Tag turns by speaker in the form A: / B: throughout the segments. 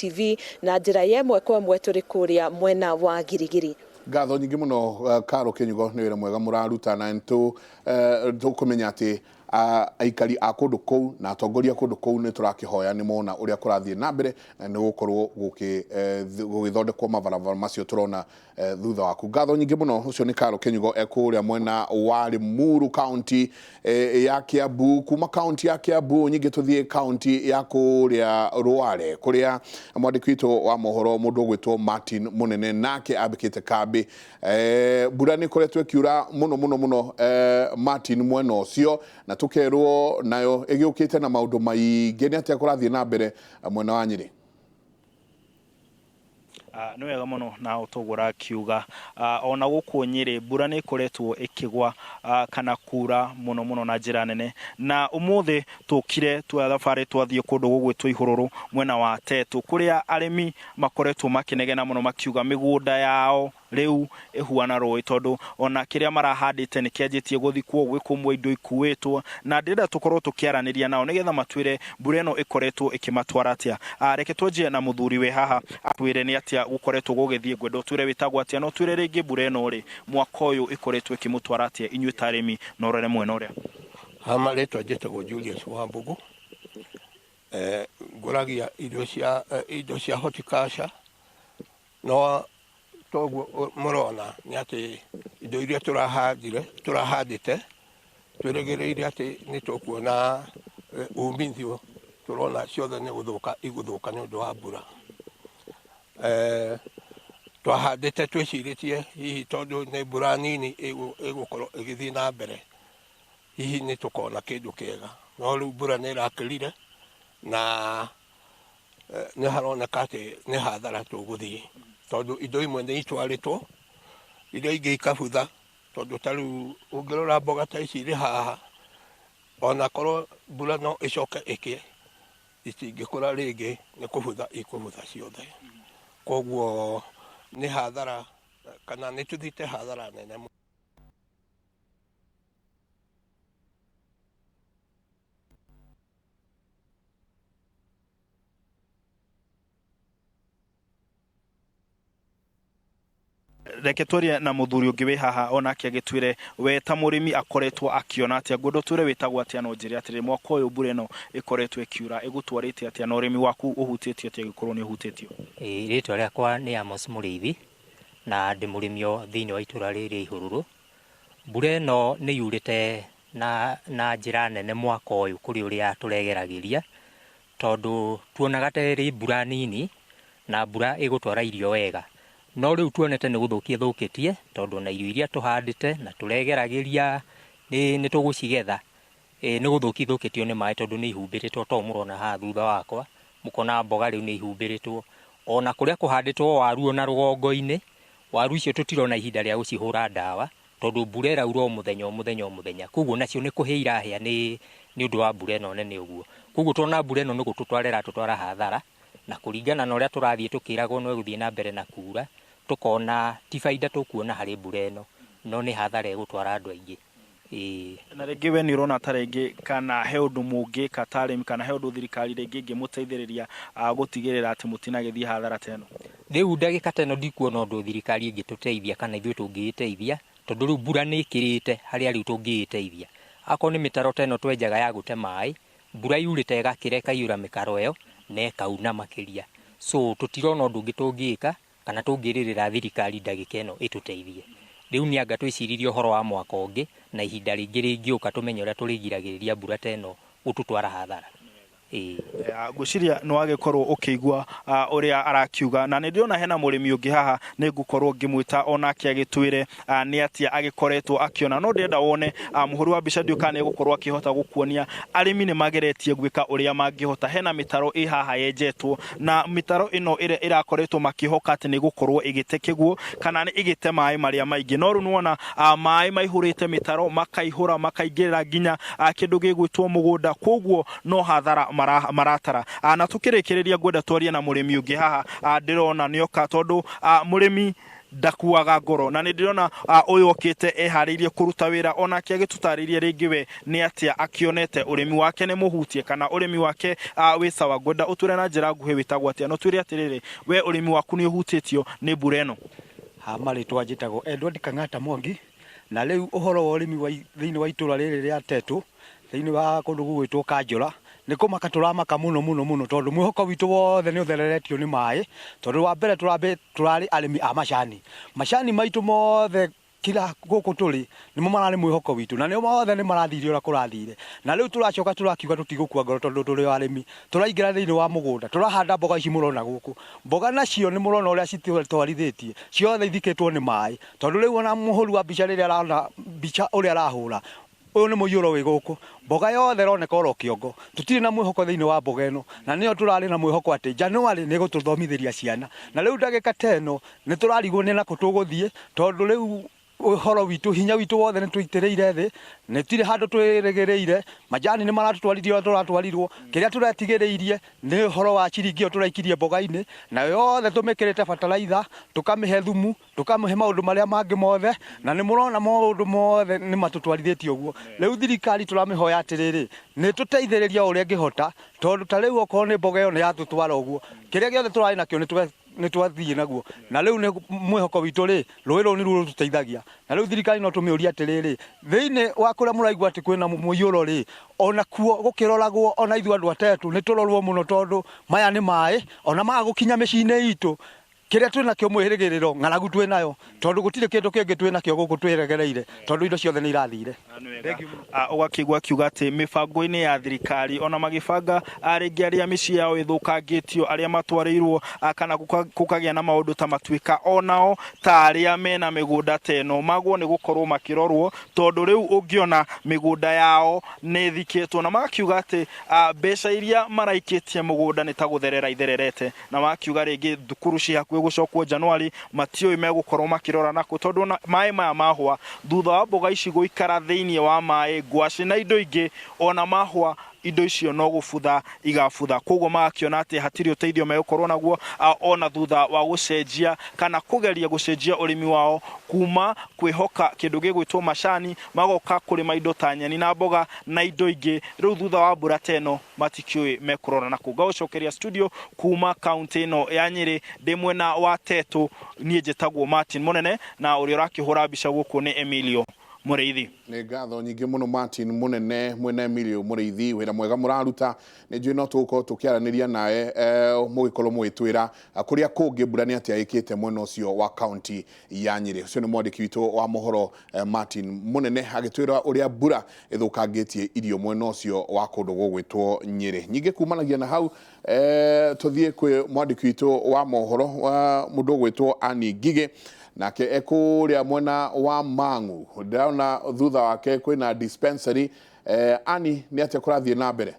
A: TV na njĩra ya ĩmwe kwa ĩmwe tũrĩ kũrĩa mwena wa Girigiri.
B: Ngatho nyingĩ mũno Carol Kĩnyugo nĩ wĩra mwega mũraruta na nĩ tũkũmenya atĩ aikari a kũndũ kũu na atongoria a kũndũ kũu nĩ tũrakĩhoya nĩ mona ũrĩa kũrathiĩ na mbere na nĩ gũkorwo gũgĩthondekwo mabarabara macio tũrona thutha waku. Ngatho nyingĩ mũno. Ũcio nĩ Carol Kĩnyugo e kũrĩa mwena wa Limuru kaunti ya Kiambu. Kuma kaunti ya Kiambu nyingĩ tũthiĩ kaunti ya kũrĩa Rware kũrĩa mwandĩki witũ wa mohoro mũndũ ũgwĩtwo Martin Mũnene nake ambĩkĩte kambĩ. Mbura nĩ ĩkoretwo ĩkiura mũno mũno mũno Martin mwena ũcio na tũkerwo nayo ĩgĩũkĩte na maũndũ maingĩ. Nĩ atĩa kũrathiĩ na mbere mwena wa Nyĩrĩ?
C: Nĩ wega mũno na ũtoguo ũrakiuga. Ona gũkũ Nyĩrĩ mbura nĩ ĩkoretwo ĩkĩgwa kana kura mũno mũno na njĩra nene. Na ũmũthĩ tũkire tuoya thabarĩ twathiĩ kũndũ gũgwĩtwo Ihũrũrũ mwena wa Tetũ kũrĩa arĩmi makoretwo makĩnegena mũno makiuga mĩgũnda yao rĩu ĩhuana rũĩ tondũ ona kĩrĩa marahandĩte nĩ kĩanjĩtie gũthikwo, gwĩ kũmwe indo ikuĩtwo, na ndĩrenda tũkorwo tũkĩaranĩria nao nĩgetha matwĩre mbura ĩno ĩkoretwo ĩkĩmatwara atĩa. Reke twanjie na mũthuri wĩ haha atwĩre nĩ atĩa gũkoretwo gũgĩthiĩ. Ngwenda ũtwĩre wĩtagwo atĩa na ũtwĩre rĩngĩ mbura ĩno rĩ, mwaka ũyũ ĩkoretwo ĩkĩmũtwara atĩa inyuĩ ta arĩmi, na ũrore mwena ũrĩa.
D: Ha marĩtwa njĩtagwo Julius Wambugu, ngũragia irio cia indo cia horticulture no toguo mũrona nĩ atĩ indo iria tũrahandire tũrahandĩte twĩrĩgĩrĩire atĩ nĩ tũkuona umithio tũrona ciothe nĩ gũthũka igũthũka nĩ ũndũ wa mbura. Twahandĩte twĩcirĩtie hihi tondũ nĩ mbura nini ĩgũkorwo ĩgĩthiĩ na mbere hihi nĩ tũkona kĩndũ kĩega, no rĩu mbura nĩ ĩrakĩrire na nĩ haroneka atĩ nĩ hathara tũgũthiĩ tondũ indo imwe nĩ itwarĩtwo, iria ingĩ ikabutha tondũ ta rĩu ũngĩrora mboga ta ici irĩ haha, ona korwo mbura no ĩcoke ĩkĩe, itingĩkũra rĩngĩ nĩ kũbutha ikũbutha ciothe. Koguo nĩ hathara kana nĩ tũthiĩte hathara nene mũno.
C: Reke twarie na mũthuri ũngĩ wĩ haha onake agĩtwĩre we ta mũrĩmi akoretwo akĩona atĩa. Ngwenda ũtwĩre wĩtagwo atĩa na ũnjĩre atĩrĩrĩ, mwaka ũyũ mbura ĩno ĩkoretwo ĩkiura ĩgũtwarĩte atĩa na ũrĩmi waku ũhutĩtio atĩa angĩkorwo nĩ ũhutĩtio?
E: Ĩĩ rĩtwa rĩakwa nĩ Amos Mũrĩithi na ndĩ mũrĩmi o thĩinĩ wa itũra rĩrĩ rĩa Ihũrũrũ. Mbura ĩno nĩ yurĩte na njĩra nene mwaka ũyũ kũrĩ ũrĩa tũregeragĩria, tondũ tuonaga ta ĩrĩ mbura nini na mbura ĩgũtwara irio wega. No rĩu tuonete nĩ gũthũkia ĩthũkĩtie, tondũ ona irio iria tũhandĩte na tũregeragĩria nĩ tũgũcigetha, nĩ gũthũkia ithũkĩtio nĩ maĩ tondũ nĩ ihumbĩrĩtwo ta ũũ mũrona haha thutha wakwa, mũkona mboga rĩu nĩ ihumbĩrĩtwo. Ona kũrĩa kũhandĩtwo waru ona rũgongo-inĩ, Waru icio tũtirona ihinda rĩa gũcihũra ndawa tondũ mbura ĩraura o mũthenya o mũthenya o mũthenya. Koguo nacio nĩ kũhĩa irahĩa nĩ ũndũ wa mbura ĩno nene ũguo. Koguo tuona mbura ĩno nĩ gũtũtwara ĩratũtwara hathara, na kũringana na ũrĩa tũrathiĩ tũkĩragwo no ĩgũthiĩ na mbere na kura, tũkona ti bainda tũkuona harĩ mbura ĩno, no nĩ hathara ĩgũtwara andũ aingĩ. Ĩĩ.
C: Na rĩngĩ we nĩ ũrona ta rĩngĩ kana he ũndũ mũngĩka ta arĩmi kana he ũndũ thirikari rĩngĩ ĩngĩmũteithĩrĩria gũtigĩrĩra atĩ mũtinagĩthiĩ hathara ta ĩno?
E: Rĩu ndagĩka ta ĩno ndikuona ũndũ thirikari ĩngĩtũteithia kana ithuĩ tũngĩĩteithia, tondũ rĩu mbura nĩ ĩkĩrĩte harĩa rĩu tũngĩĩteithia. Akorwo nĩ mĩtaro ta ĩno twenjaga ya gũte maĩ, mbura yurĩte ĩgakĩra ĩkaiyũra mĩkaro ĩyo na ĩkauna makĩria. So tũtirona ũndũ ũngĩ tũngĩka kana tũngĩrĩrĩra thirikari ndagĩka ĩno ĩtũteithie. Rĩu nĩ anga twĩciririe ũhoro wa mwaka ũngĩ na ihinda rĩngĩ rĩngĩũka tũmenye ũrĩa tũrĩgiragĩrĩria mbura ta ĩno gũtũtwara hathara. Ĩĩ.
C: Ngwĩciria nĩ wagĩkorwo ũkĩigua ũrĩa arakiuga, na nĩ ndĩrona hena mũrĩmi ũngĩ haha, nĩ ngũkorwo ngĩmwĩta onake agĩtwĩre nĩ atĩa agĩkoretwo akĩona. No ndĩrenda wone mũhũri wa mbica, ndiũĩ kana nĩ egũkorwo akĩhota gũkuonia arĩmi nĩ mageretie gwĩka ũrĩa mangĩhota. Hena mĩtaro ĩ haha yenjetwo, na mĩtaro ĩno ĩrĩa ĩrakoretwo makĩhoka atĩ nĩ ĩgũkorwo ĩgĩte kĩguũ kana nĩ ĩgĩte maĩ marĩa maingĩ, no rĩu nĩwona maĩ maihũrĩte mĩtaro makaihũra makaingĩrĩra nginya kĩndũ gĩgwĩtwo mũgũnda, koguo no hathara maratara. Na tũkĩrĩkĩrĩria ngwenda twarie na mũrĩmi ũngĩ haha ndĩrona nĩoka, tondũ mũrĩmi Ndakuaga ngoro na nĩ ndĩrona ũyũ okĩte eharĩirie kũruta wĩra, onake agĩtũtarĩrie rĩngĩ we nĩ atĩa akĩonete ũrĩmi wake nĩ mũhutie kana ũrĩmi wake wĩ sawa. Ngwenda ũtwĩre na njĩra nguhĩ wĩtagwo atĩa, no twĩre atĩrĩrĩ, we ũrĩmi waku nĩ ũhutĩtio nĩ mbura ĩno?
F: Ha marĩtwa njĩtagwo Edward Kang'ata Mwangi, na rĩu ũhoro wa ũrĩmi wa thĩinĩ wa itũra rĩrĩ rĩa Tetũ, thĩinĩ wa kũndũ gũgwĩtwo Kanjũra, nĩ kũmaka tũramaka mũno mũno mũno, tondũ mwĩhoko witũ wothe nĩ ũthereretio nĩ maĩ. Tondũ wa mbere tũrarĩ arĩmi a macani, macani maitũ mothe kila gũkũ tũrĩ nĩmo mararĩ mwĩhoko witũ, na nĩo mothe nĩ marathire ũrĩa kũrathire. Na rĩu tũracoka tũrakiuga tũtigũkua ngoro, tondũ tũrĩ o arĩmi, tũraingĩra thĩinĩ wa mũgũnda, tũrahanda mboga ici mũrona gũkũ. Mboga nacio nĩ mũrona ũrĩa citwarithĩtie, ciothe ithikĩtwo nĩ maĩ, tondũ rĩu ona mũhũri wa mbica rĩrĩa arona mbica ũrĩa arahũra, ũyũ nĩ mũiyũro wĩ gũkũ, mboga yothe ĩroneka oro kĩongo. Tũtirĩ na mwĩhoko thĩinĩ wa mboga ĩno, na nĩyo tũrarĩ na mwĩhoko atĩ January nĩ ĩgũtũthomithĩria ciana. Na rĩu ndagĩka ta ĩno nĩ tũrarigwo nĩ nakũ tũgũthiĩ, tondũ rĩu ũhoro witũ, hinya witũ wothe nĩ tũitĩrĩire thĩ, nĩtirĩ handũ twĩrĩgĩrĩire. Majani nĩ maratũtwarithia ũrĩa tũratwarirwo. Kĩrĩa tũretigĩrĩirie nĩ ũhoro wa ciringi ĩyo tũraikirie mboga-inĩ, nayo yothe tũmĩkĩrĩte bataraitha, tũkamĩhe thumu, tũkamĩhe maũndũ marĩa mangĩ mothe, na nĩ mũrona maũndũ mothe nĩ matũtwarithĩtie ũguo. Rĩu thirikari tũramĩhoya atĩrĩrĩ, nĩ tũteithĩrĩrie o ũrĩa ĩngĩhota, tondũ ta rĩu okorwo nĩ mboga ĩyo nĩ yatũtwara ũguo, kĩrĩa gĩothe tũrarĩ nakĩo nĩ twathiĩ naguo. Na rĩu nĩ mwĩhoko witũ rĩ, rũĩ rũrũ nĩruo rũtũteithagia. Na rĩu thirikari no tũmĩũrie atĩrĩrĩ, thĩinĩ wa kũrĩa mũraigua atĩ kwĩna mũiyũro rĩ, ona kuo gũkĩroragwo, ona ithuĩ andũ a Tetũ nĩ tũrorwo mũno, tondũ maya nĩ maĩ, ona maga gũkinya mĩciĩ-inĩ itũ, kĩrĩa twĩnakĩo mwĩrĩgĩrĩro ng'aragu twĩnayo, tondũ gũtirĩ kĩndũ kĩngĩ twĩnakĩo gũkũ twĩregereire, tondũ indo ciothe nĩ irathire.
C: Ũgakĩigua akiuga atĩ mĩbango-inĩ ya thirikari ona magĩbanga rĩngĩ arĩa mĩciĩ yao ĩthũkangĩtio, arĩa matwarĩirwo kana gũkagĩa na maũndũ ta matuĩka, onao ta arĩa mena mĩgũnda ta ĩno magwo nĩ gũkorwo makĩrorwo, tondũ rĩu ũngĩona mĩgũnda yao nĩ ĩthikĩtwo, na magakiuga atĩ mbeca iria maraikĩtie mũgũnda nĩ ta gũtherera ithererete. Na makiuga rĩngĩ thukuru ci hakuhĩ gũcokwo Januari, matiũĩ megũkorwo makĩrora nakũ, tondũ ona maĩ maya mahwa, thutha wa mboga ici gũikara thĩinĩ wa maĩ, ngwacĩ na indo ingĩ, ona mahwa indo icio no gũbutha igabutha. Koguo magakĩona atĩ hatirĩ ũteithio megũkorwo naguo ona thutha wa gũcenjia kana kũgeria gũcenjia ũrĩmi wao kuma kwĩhoka kĩndũ gĩgwĩtwo macani, magoka kũrĩma indo ta nyeni na mboga na indo ingĩ. Rĩu thutha wa mbura ta ĩno matikĩũĩ mekũrora nakũ. Ngagũcokeria studio kuma kaunti ĩno ya Nyĩrĩ, ndĩ mwena wa Tetũ. Niĩ njĩtagwo Martin Mũnene, na ũrĩa ũrakĩhũra mbica gũkũ nĩ Emilio Mũrĩithi.
B: Nĩ ngatho nyingĩ mũno Martin Mũnene mwena Emilio Mũrĩithi, wĩra mwega mũraruta. Nĩ njũĩ no tũgũkorwo tũkĩaranĩria nawe, mũgĩkorwo mũgĩtwĩra kũrĩa kũngĩ mbura nĩ atĩa ĩkĩte mwena ũcio wa kaunti ya Nyĩrĩ. Ũcio nĩ mwandĩki witũ wa mohoro Martin Mũnene agĩtwĩra ũrĩa mbura ĩthũkangĩtie irio mwena ũcio wa kũndũ gũgwĩtwo Nyĩrĩ. Nyingĩ kumanagia na hau, tũthiĩ kwĩ mwandĩki witũ wa mohoro mũndũ ũgwĩtwo Annie Ngigĩ, nake ekũrĩa mwena wa Mang'u. Ndĩrona thutha wake kwĩna dispensary. Annie, nĩ atĩa kũrathiĩ na mbere?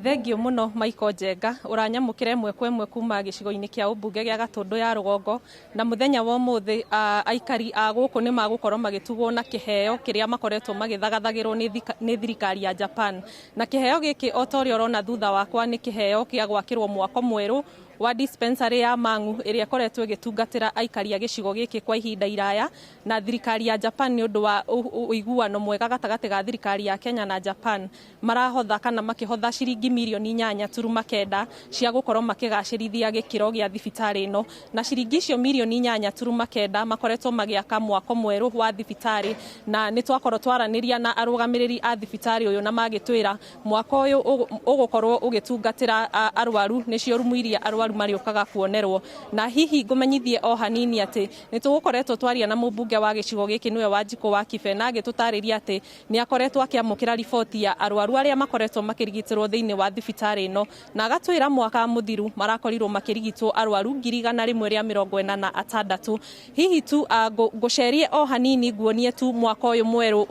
A: Thengio mũno Michael Njenga, ũranyamũkĩra ĩmwe kwa ĩmwe kuma gĩcigo-inĩ kĩa ũmbunge gĩa Gatũndũ ya Rũgongo. Na mũthenya wa ũmũthĩ aikari a gũkũ nĩ magũkorwo magĩtugwo na kĩheo kĩrĩa makoretwo magĩthagathagĩrwo nĩ thirikari ya Japan. Na kĩheo gĩkĩ o ta ũrĩa ũrona thutha wakwa nĩ kĩheo kĩa gwakĩrwo mwako mwerũ wa dispensary ya Mang'u ĩrĩa ĩkoretwo ĩgĩtungatĩra aikari a gĩcigo gĩkĩ kwa ihinda iraya. Na thirikari ya Japan nĩ ũndũ wa ũiguano mwega gatagatĩ ga thirikari ya Kenya na Japan marahotha kana makĩhotha ciringi mirioni 8.9 cia gũkorwo makĩgacĩrithia gĩkĩro gĩa thibitarĩ ĩno. Na ciringi icio mirioni 8.9 makoretwo magĩaka mwako mwerũ wa thibitarĩ, na nĩ twakorwo twaranĩria na arũgamĩrĩri a thibitarĩ ũyũ na magĩtwĩra mwako ũyũ ũgũkorwo ũgĩtungatĩra arwaru, nĩcio rumu iria arwaru marĩũkaga kuonerwo. Na hihi ngũmenyithie o hanini atĩ nĩ tũgũkoretwo twaria na mũmbunge wa gĩcigo gĩkĩ nĩwe Wanjikũ wa Kibe, na agĩtũtarĩria atĩ nĩ akoretwo akĩamũkĩra riboti ya arwaru arĩa makoretwo makĩrigitĩrwo thĩinĩ wa thibitarĩ ĩno, na agatwĩra mwaka mũthiru marakorirwo makĩrigitwo arwaru 146,000. Hihi tu ngũcerie o hanini nguonie tu mwaka ũyũ mwerũ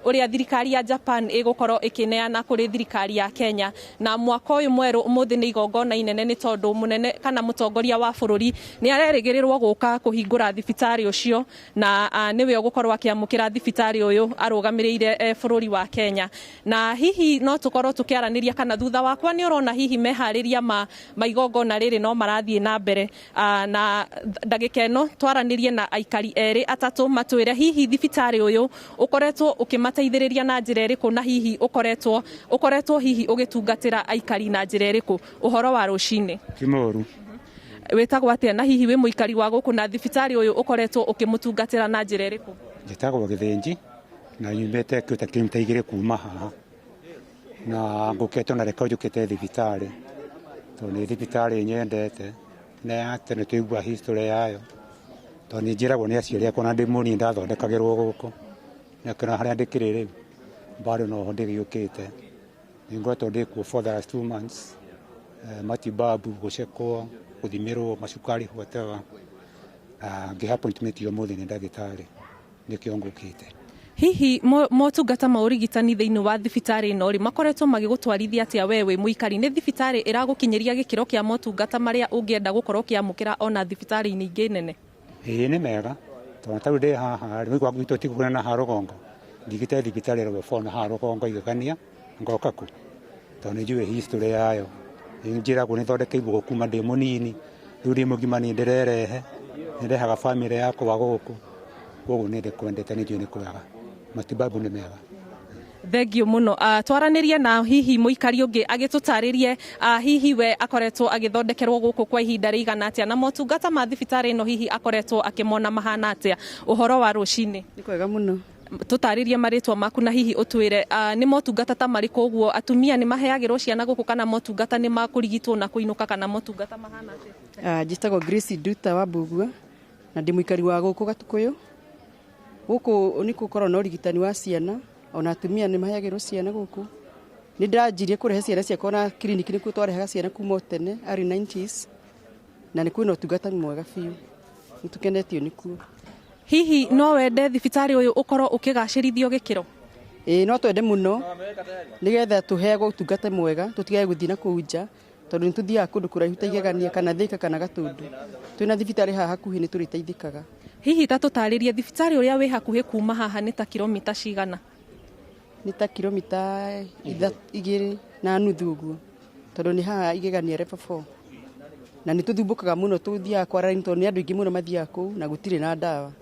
A: ũrĩa thirikari ya Japan ĩgũkorwo ĩkĩneana kũrĩ thirikari ya Kenya. Na mwaka ũyũ mwerũ ũmũthĩ nĩ igongona inene, nĩ tondũ mũnene Mũnene kana mũtongoria wa bũrũri nĩ arerĩgĩrĩrwo gũka kũhingũra thibitarĩ ũcio, na nĩwe ũgũkorwo akĩamũkĩra thibitarĩ ũyũ arũgamĩrĩire bũrũri wa Kenya. Na hihi no tũkorwo tũkĩaranĩria kana thutha wakwa nĩ ũrona hihi meharĩria ma igongona rĩrĩ no marathiĩ na mbere, na ndagĩka ĩno twaranĩrie na aikari erĩ atatũ matwĩre hihi thibitarĩ ũyũ ũkoretwo ũkĩmateithĩrĩria na njĩra ĩrĩkũ, na hihi ũkoretwo hihi ũgĩtungatĩra aikari na njĩra ĩrĩkũ. Ũhoro wa rũcinĩ.
G: Ti mũru.
A: Wĩtagwo atĩa na hihi wĩ mũikari wa gũkũ, na thibitarĩ ũyũ ũkoretwo ũkĩmũtungatĩra na njĩra ĩrĩkũ?
G: Njĩtagwo Gĩthĩnji na nyumĩte kĩũta kilomita 2 kuma haha, na ngũkĩte na reke njũkĩte thibitarĩ tondũ nĩ thibitarĩ nyendete na ya tene tũigua history yayo, tondũ nĩ njĩragwo nĩ aciari akwa na ndĩ mũnini ndathondekagĩrwo gũkũ, na kĩona harĩa ndĩkĩrĩ rĩu bado noho ndĩgĩũkĩte. Nĩ ngoretwo ndĩ kuo for the last 2 months, matibabu, gũcekwo, gũthimĩrwo macukari, whatever, na ngĩhe appointment ũmũthĩ nĩ ndagĩtarĩ, nĩkĩo ngũkĩte.
A: Hihi motungata ma ũrigitani thĩinĩ wa thibitarĩ ĩno rĩ makoretwo magĩgũtwarithia atĩa we wĩ mũikari? Nĩ thibitarĩ ĩragũkinyĩria gĩkĩro kĩa motungata marĩa ũngĩenda gũkorwo ũkĩamũkĩra ona thibitarĩ-inĩ ingĩ nene?
G: Ĩĩ nĩ mega, tondũ tarĩu ndĩ haha rĩ, gwa gwitũ ti kũnene haha rũgongo, ndigĩte thibitarĩ level 4 na haha rũgongo igegania ngoka ku, tondũ nĩ njũĩ history yayo. Nĩ njĩragwo nĩ thondekeirwo kuma ndĩ mũnini, rĩu ndĩ mũgima nĩ ndĩrerehe, nĩ ndehaga bamĩrĩ yakwa gũkũ, koguo nĩ ndĩkwendete, nĩ njũĩ nĩ kwega, matibabu nĩ mega.
A: Thengio mũno. Twaranĩrie na hihi mũikari ũngĩ agĩtũtarĩrie hihi we akoretwo agĩthondekerwo gũkũ kwa ihinda rĩigana atĩa, na motungata ma thibitarĩ ĩno hihi akoretwo akĩmona mahana atĩa. Ũhoro wa rũcinĩ.
H: Nĩ kwega mũno.
A: Tũtarĩrie marĩtwa maku na hihi ũtwĩre nĩ motungata ta marĩkũ ũguo atumia nĩ maheagĩrwo ciana gũkũ, kana motungata nĩ makũrigitwo na kũinũka, kana motungata mahana atĩa?
H: Njĩtagwo Grace Nduta wa Mbugua na ndĩ mũikari wa gũkũ Gatukũyũ. Gũkũ nĩ gũkoragwo na ũrigitani wa ciana, ona atumia nĩ maheagĩrwo ciana gũkũ. Nĩ ndĩranjirie kũrehe ciana ciakwa na kiriniki, nĩkuo twarehaga ciana kuma o tene early 90s, na nĩ kwĩna ũtungata mwega biũ, nĩ tũkenetio nĩkuo.
A: Hihi no wende thibitarĩ ũyũ ũkorwo ũkĩgacĩrithio gĩkĩro?
H: Ĩĩ no twende mũno, nĩgetha tũheagwo ũtungata mwega, tũtigage gũthiĩ na kũu nja, tondũ nĩ tũthiaga kũndũ kũraihu ta Igegania kana Thĩka kana Gatũndũ. Twĩna thibitarĩ haha hakuhĩ nĩ tũrĩteithĩkaga.
A: Hihi ta tũtarĩrie thibitarĩ ũrĩa wĩ hakuhĩ kuma haha nĩ ta kilomita cigana?
H: Nĩ ta kilomita 2.5 ũguo, tondũ nĩ haha Igegania level 4. Na nĩ tũthumbũkaga mũno tũthiaga kwa raini, tondũ nĩ andũ aingĩ mũno mathiaga kũu na gũtirĩ na ndawa.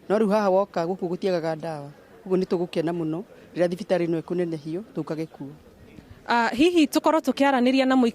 H: No rĩu haha woka gũkũ gũtiagaga ndawa, ũguo nĩ tũgũkena mũno rĩrĩa thibitarĩ ĩno ĩkũnenehio tũkage kuo.
A: Hihi tũkorwo tũkĩaranĩria na mũikari